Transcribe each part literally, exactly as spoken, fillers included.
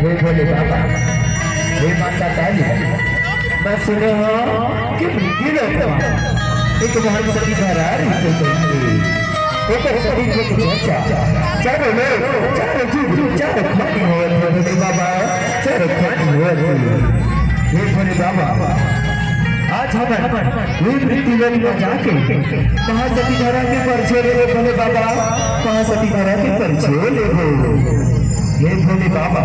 हे भोले बाबा, हे माता काली, मैं सुने हँव कि मृत्यु लोक म एक बार सती धरा रहिथे। ओकर सती के चर्चा चारों लोक, चारों जुग, चारों खंड होवत हे भोले बाबा, चारों खंड होवत हे। हे भोले बाबा, आज हमन वीर मृत्यु लोक म जाके महासती धरा के परिचय लेबो भोले बाबा, महासती धरा के परिचय लेबो। हे भोले बाबा,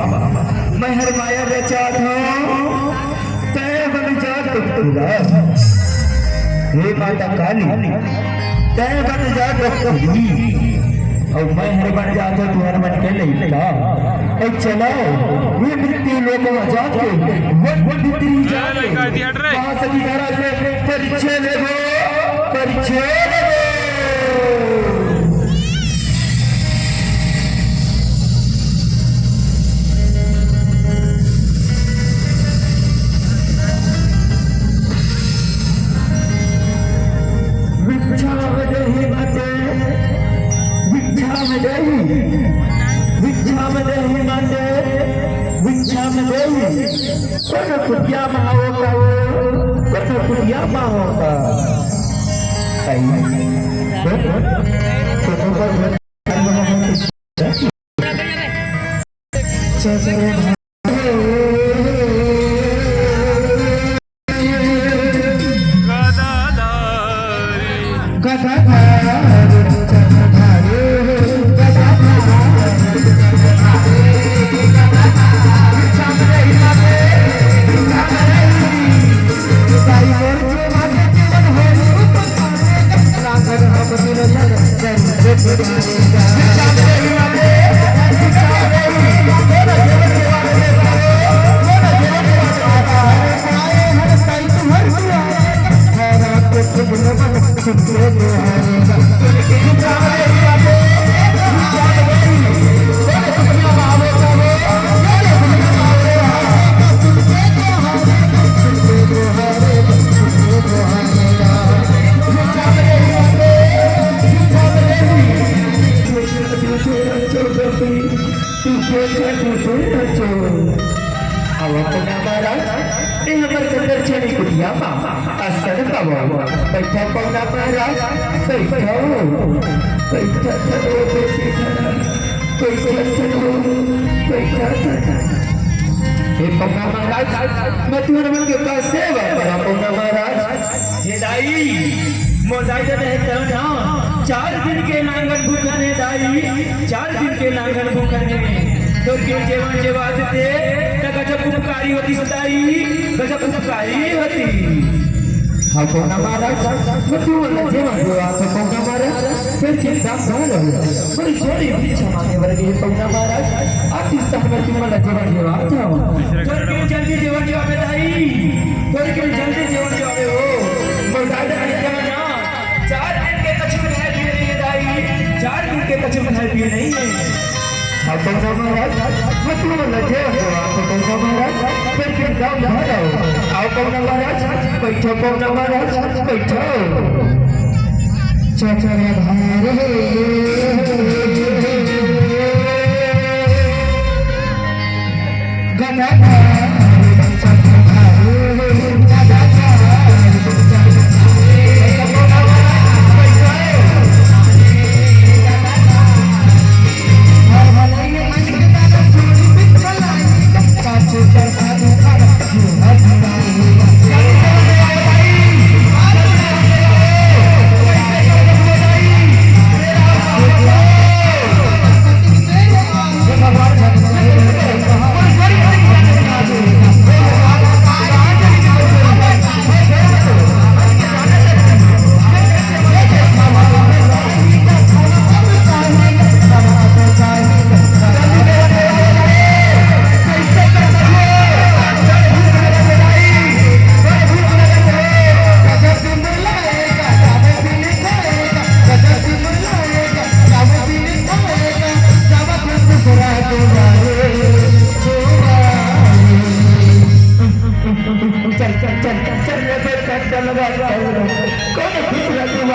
मैं हर माया रचात हँव, तैं बन जा दुखुरा। हे माता काली, तैं बन जा दुखुरी। अउ मैं हर बन जात हँव तुँहर मन के लइका। अउ चलो, वीर मृत्यु लोक म जाके, वन भीतरी जाके, लइका, हट रे। महासती धरा के परिचय लेबो, परिचय लेबो। भिक्षा में देहि माते, भिक्षा में देहि, भिक्षा में देहि माते, भिक्षा में देहि। कोनो कुटिया म आवो का वो, कोनो कुटिया म आवो का। सही। आवो पौना महाराज, ए हमर गंदर छेरी कुटिया मा आसन पावो। बइठो पौना महाराज, बइठो। बइठो, बइठो, बइठो, बइठो। हे पौना महाराज, मैं तुँहर मन के का सेवा करँव पौना महाराज? हे दाई, मोर दाई ददा हे तहूँ ना, चार दिन के नांगन भूखन हे दाई, चार दिन के नांगन भूखन हे। तोर के जेवन जेवा देते, त गजब उपकारी होतिस दाई, गजब उपकारी होतिस। हाँ पौना महाराज, मैं तुँहर जेवन जेवा देथँव पौना महाराज, फेर चिंता ना करो। मोर छोरी भिक्षा मांगे बर गे हे पौना महाराज, आतिस त मैं तुँहर जेवन जेवा देथँव। तोर के जल्दी जेवन जेवा बे दाई, तोर के जल्दी जेवन जेवा बे हो। मोर दाई ददा हे ना, चार दिन के कछु खाए पिए नइ हे दाई, चार दिन के कछु खाए पिए नइ हे। हाँ पौना महाराज, मैं तुँहर जेवन जेवा देथँव पौना महाराज, फेर चिंता ना करो। हाँ पौना महाराज, बइठो पौना महाराज, बइठो। चक्रधारी गदाधर चक्रधारी गदाधर।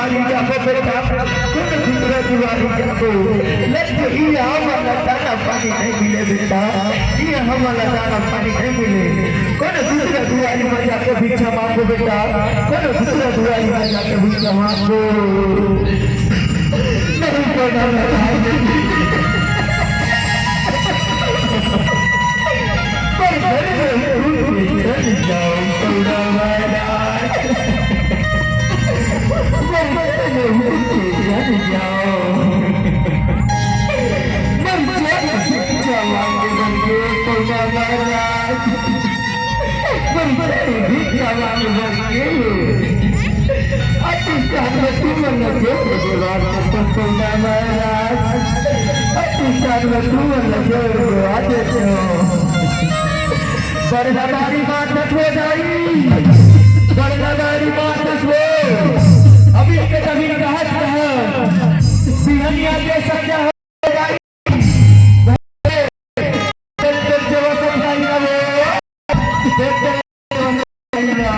दुआरी जाबो बेटा, कोनो दूसरा दुआरी जाबो। लत इहाँ हमला दाना पानी नहीं मिले बेटा, इहाँ हमला दाना पानी नहीं मिले। कोनो दूसरा दुआरी में जाके भिक्षा मांगो बेटा, कोनो दूसरा दुआरी में जाके भिक्षा मांगो। नहीं बेटा, नहीं। पर घर में भूत निकल जाओ, कौड़ा वाला। बड़गाबारी मातस वो दाई, बड़गाबारी मातस वो। अभी के तभी कहत कह, बिहनिया के सत्य हो दाई। तेरे, तेरे से वो सब दाई ना वो। तेरे, तेरे से वो दाई ना।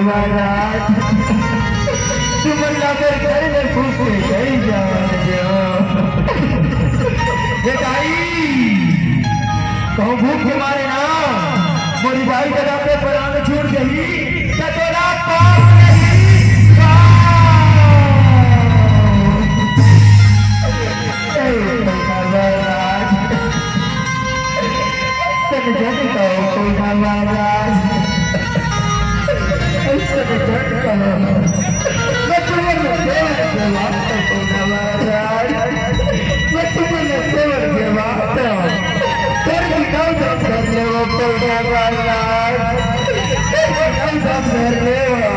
महाराज, तुमन ला मोर घर में घुस के नहीं जावन देव। ए दाई, कहूँ भूख के मारे ना, मोरी दाई ददा के प्राण छूट जाही, त तोला पाप नहीं का। ए महाराज, तन जन कहो कोना महाराज, तन जन कहो। मैं तुम्हें सेवा के वास्ते कोना महाराज, मैं तुम्हें सेवा के वास्ते कर दिखाओ जब धन्य वो कोना महाराज, कर दिखाओ जब धन्य वो।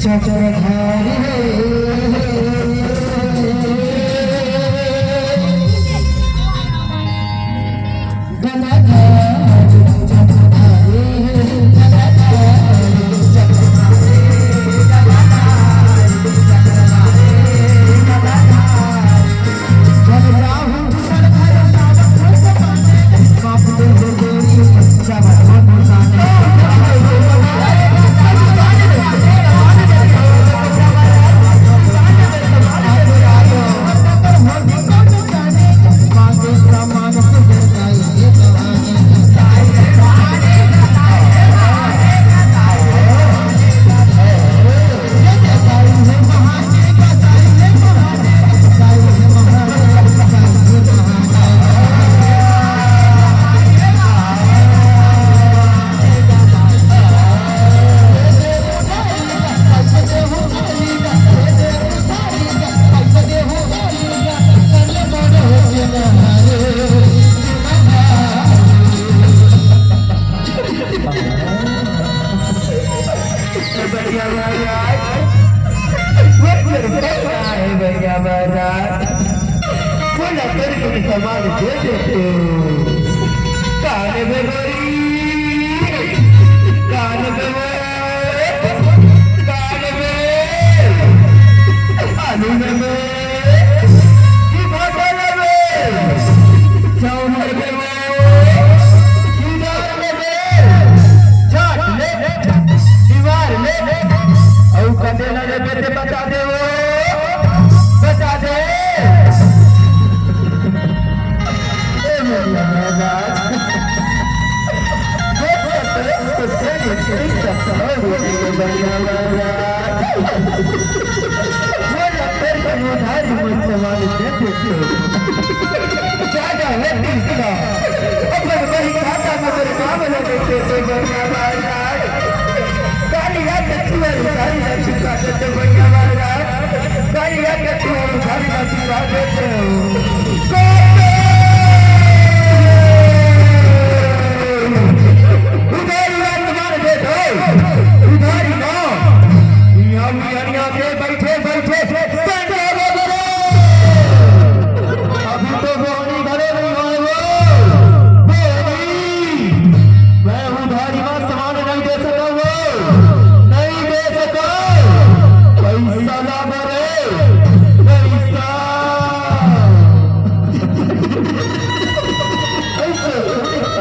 चक्रधारी हे। बढ़िया महाराज, वो करता है बढ़िया महाराज, वो लकड़ के समान दे देते हो। कान में बोली, कान में बोली, कान में, आलू में बोली, की भाषा में बोली, चावल में बोली, की दाल में बोली, चाट ले, दीवार ले, और कटे ना ले, बेटे बता दे वो, बता दे। ए मेरे महाराज, वो तो तेरे को तेरे से सब हो गया, मेरे महाराज। वो ना तेरे को उधारी मत सवाल दे दे। ज्यादा है तीसरा। अपन वही खाता में तेरे काम लगे थे, तो बढ़िया महाराज। काली रात तक तू है, उधारी ना चुका दे, तो बढ़िया महाराज। काली रात तक तू है, उधारी ना चुका दे, तो। उधारी ना तुम्हारे दे दो। उधारी ना। यहाँ, यहाँ, यहाँ पे बैठे, बैठे, बैठे।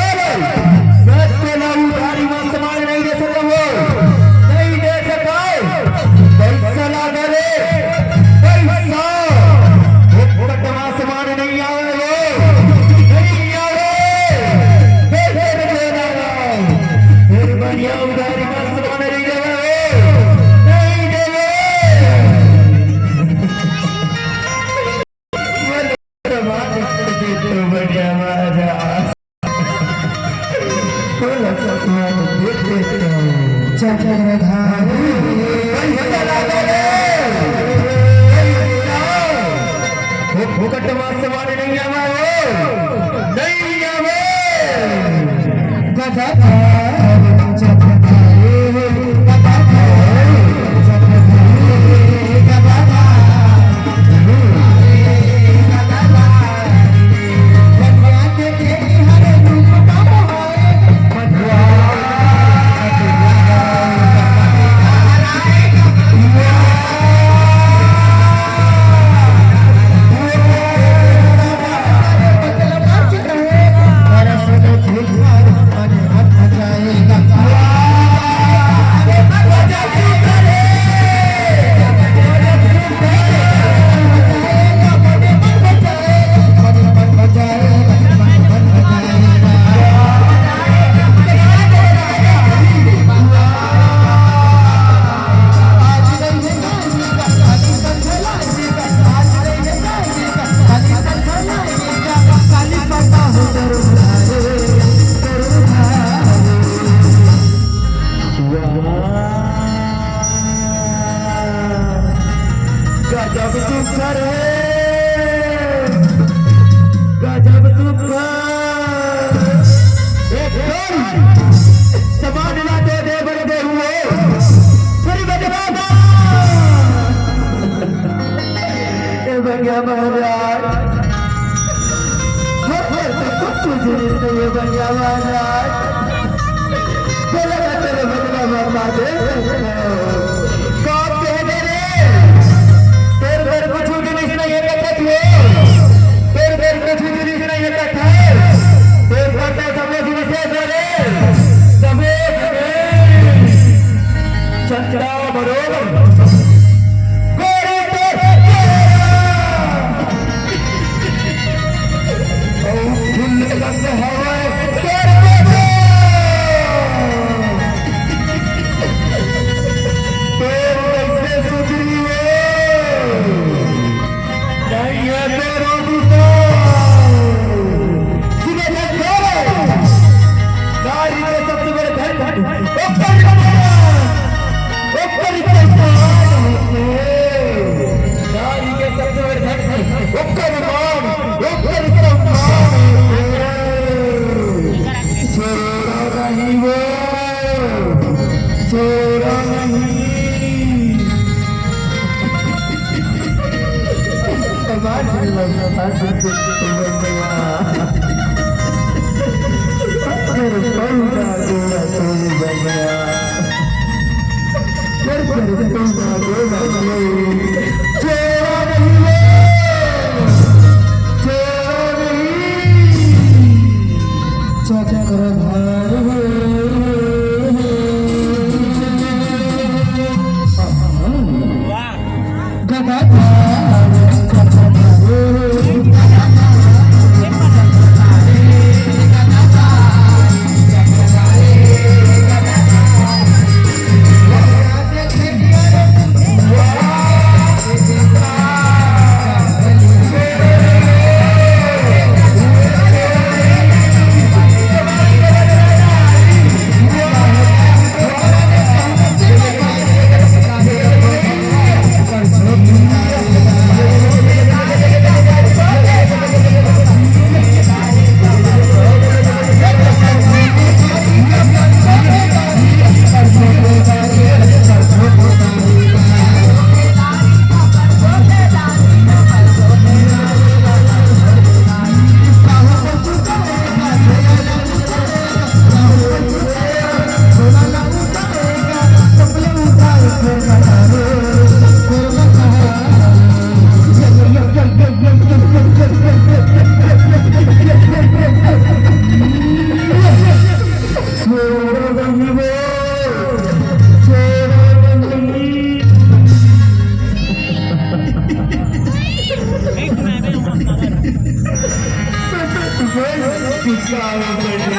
अरे, मैं तेला उधारी मा सामान नहीं दे सकता हूँ, नहीं दे सकता। पैसा ला दे रे, पैसा। वो कटवा सामान नहीं आवे वो, नहीं आवे। फिर, फिर, फिर, फिर बढ़िया उधारी मा सामान नहीं देवे वो, नहीं देवे। चक्रधारी। फोकट मा सामान नहीं आवे हो, नहीं आवे। गदाधर चक्रधारी, गदाधर चक्रधारी, गदाधर। गजब दुख रे, गजब दुख। एकदम समाज ला दे दे बड़े दे हुए। फिर बदला ना। ए भैया महाराज, हर घर में कुछ कुछ नहीं है भैया महाराज। बोला ना तेरे बदला मरना दे सकते हो। कौन कह दे रे? तेरे घर कुछ भी नहीं है कथा तू। तेरे घर कुछ भी नहीं है कथा। तेरे घर का सब लोग विशेष है रे। सफेद है। चंदा बरोबर। गोरी तो फुल गंध हवा कर दे। तोर कैसे सुधरी हो? नहीं है तेरा गुस्सा। सुबह से नारी के सबसे बड़े धन, ओकर सम्मान, ओकर सम्मान होथे। नारी के सबसे बड़े धन, ओकर मान, ओकर सम्मान होथे। छोरा नहीं वो, छोरा नहीं।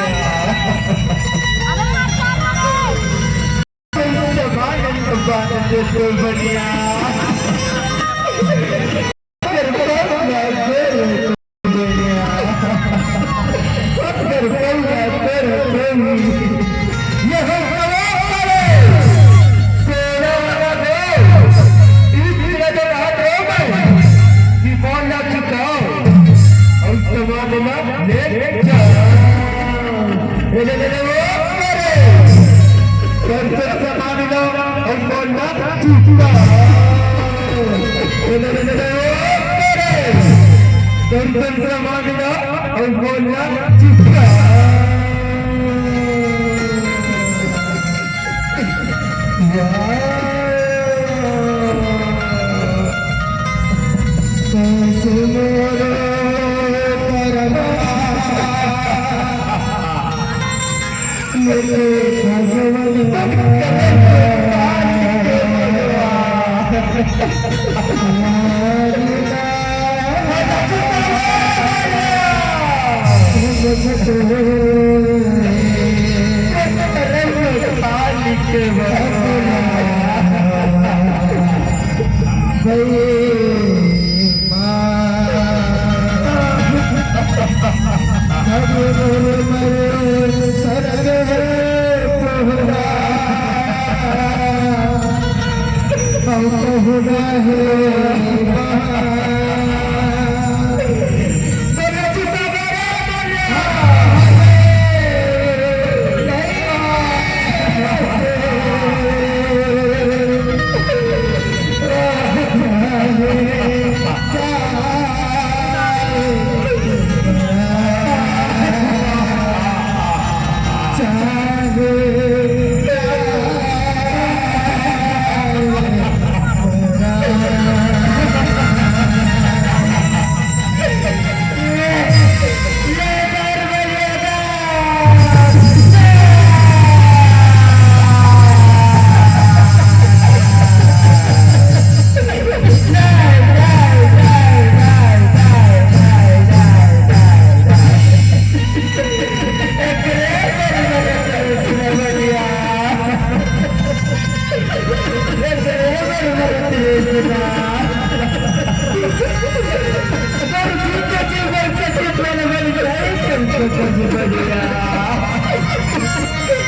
अबे मार, मार, मार।